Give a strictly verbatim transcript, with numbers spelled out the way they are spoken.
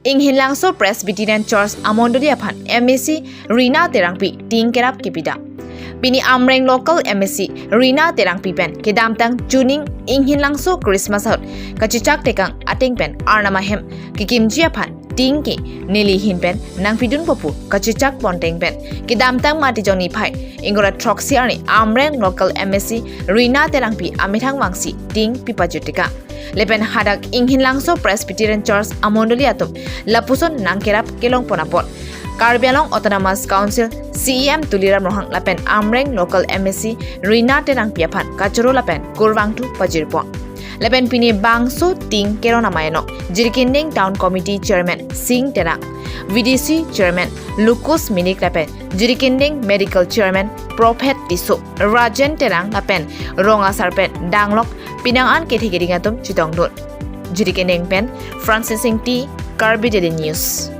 Inghinlangso Presbyterian Church amondoli aphan M A C Rina Terangpi ting kerap kepidam. Pini Amreng local M A C Rina Terangpi pen kedamtang chuning Inghinlangso Christmas ahut kachechak tekang ateng pen Arnam ahem kekimji aphan ting ke neli ahin pen nangpidunpo pu kachechak ponteng pen kedamtang Matijong niphai ingkoi ra throksi arni Amreng local M A C Rina Terangpi amethang vangsi ting pipajut tekang. Lapen hadak Inghinlangso Presbyterian Church amondoli atum lapuson nangkerap kelongpon apot Karbi Anglong Autonomous Council C E M Tuliram Ronghang lapen Amreng local M A C Rina Terangpi aphan kachoro lapen kurvangthu pajirpon. Lapen pini bangso ting keron amei anok Jirikinding Town Committee Chairman Sing Terang, V D C Chairman Lucas Minik lapen Jirikinding Medical Chairman Prophet Tisso, Rajen Terang lapen rong asar pen danglok pinang an kethe keding atum chetongdun. Jirikinding pen Francis Ingti, Karbi Daily News.